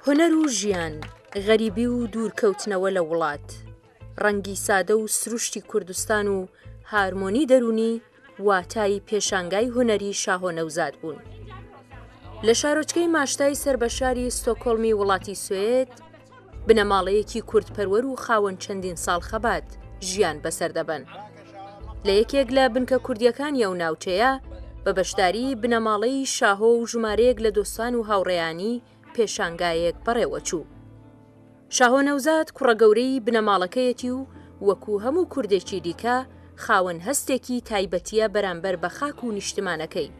هونەر و ژیان، غەریبی و دوورکەوتنەوە لە وڵات، ڕەنگی سادە و سروشتی کوردستان و هارمۆنی دەروونی واتای پێشانگای هونەری شاهۆ نەوزاد بوون. لە شارۆچکەی ماشتای سەر بە شاری ستۆکۆڵمی وڵاتی سوێد، بنەماڵەیەکی کوردپەروەر و خاوەن چەندین ساڵ خەبات ژیان بەسەر دەبەن. لە یەکێک لە بنکە کوردیەکانی ئەو ناوچەیە بە بەشداری بنەماڵەی شاهۆ و ژمارەیەک لە دۆستان و هاوڕێیانی پێشانگایەک بەڕێوەچوو. شاهۆ نەوزاد کوڕە گەورەی بنەماڵەکەیەتی و وەکو هەموو کوردێکی دیکە خاوەن هەستێکی تایبەتییە بەرامبەر بە خاک و نیشتمانەکەی،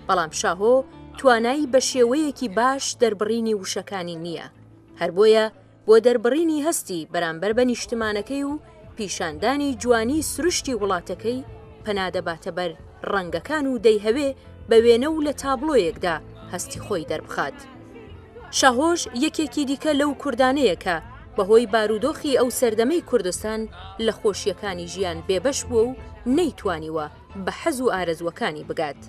بەڵام شاهۆ توانای بە شێوەیەکی باش دەربڕینی وشەکانی نییە، هەر بۆیە بۆ دەربڕینی هەستی بەرامبەر بە نیشتمانەکەی و پیشاندانی جوانی سروشتی وڵاتەکەی پەنا دەباتە بەر ڕەنگەکان و دەیهەوێ بە وێنە و لە تابڵۆیەکدا هەستی خۆی دەربخات. شاهۆش یەکێکی دیکە لەو کوردانەیە کە بەهۆی بارودۆخی ئەو سەردەمەی کوردستان لە خۆشییەکانی ژیان بێبەش بووە و نەیتوانیوە بە حەز و ئارەزووەکانی بگات.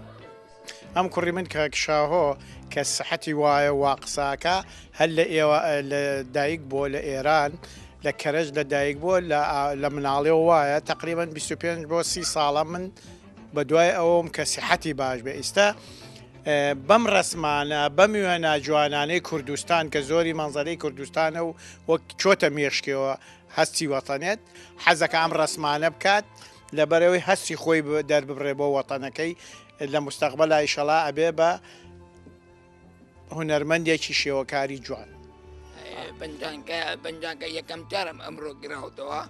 ئەم کوڕی من کاک شاهۆ کە سحەتی وایە وا قساکە هەر لە ئێوە لە دایک بووە لە ئێران لە کەرەج لە دایک بووە لە لە مناڵیەوە وایە تقریبا 25 بۆ 30 ساڵە من بە دوای ئەوم کە سحەتی باش بێ ئیستا بەم ڕسمانە بەم وێنا جوانانەی کوردستان کە زۆری مەنزەرەی کوردستانە و وەک چۆتە مێشکەوە هەستی وەتەنێت حەزەکە ئەم ڕسمانە بکات لەبەرئەوەی هەستی خۆی دەرببڕێ بۆ وەتەنەکەی لە مستەقبەلا ئیشەڵا ئەبێ بە هونەرمەندێکی شێوەکاری جوان. بنجانکە یەکەم جارم ئەمڕۆ گراوتەوە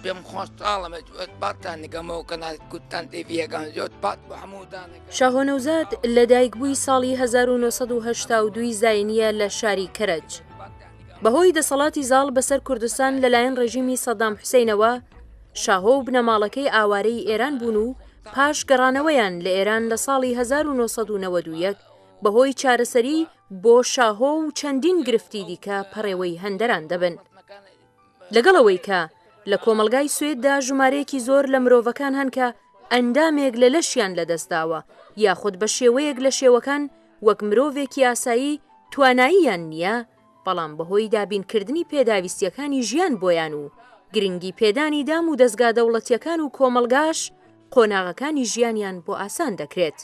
پێم خۆش ساڵم باتان نگەمەوە کەنال کوتان تیڤیەکان زۆر پات بۆ هەمووتان. شاهۆ نەوزاد لەدایکبووی ساڵی 1982 زاینییە لە شاری کەرەج. بەهۆی دەسەڵاتی زاڵ بەسەر کوردستان لەلایەن ڕێژیمی سەدام حوسەینەوە، شاهۆ و بنەماڵەکەی ئاوارەی ئێران بوون و پاش گەڕانەوەیان لە ئێران لە ساڵی 1991 بەهۆی چارەسەری بۆ شاهۆ و چەندین گرفتی دیکە پەڕێوەی هەندەران دەبن. لەگەڵ ئەوەی کە لە کۆمەڵگای سوێددا ژمارەیەکی زۆر لە مرۆڤەکان هەن کە ئەندامێک لە لەشیان لەدەستداوە یاخود بە شێوەیەک لە شێوەکان وەک مرۆڤێکی ئاسایی تواناییان نییە، بەڵام بەهۆی دابینکردنی پێداویستییەکانی ژیان بۆیان و گرنگی پێدانی دام و دەزگا دەوڵەتییەکان و کۆمەڵگاش قۆناغەکانی ژیانیان بۆ ئاسان دەکرێت.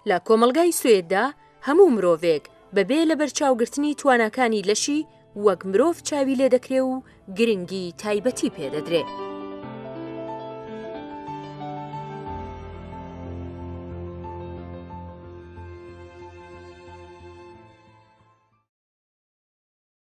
لە کۆمەڵگای سوێددا هەموو مرۆڤێک بەبێ لەبەرچاوگرتنی تواناکانی لەشی وەک مرۆڤ چاوی لێدەکرێ و گرنگی تایبەتی پێدەدرێ.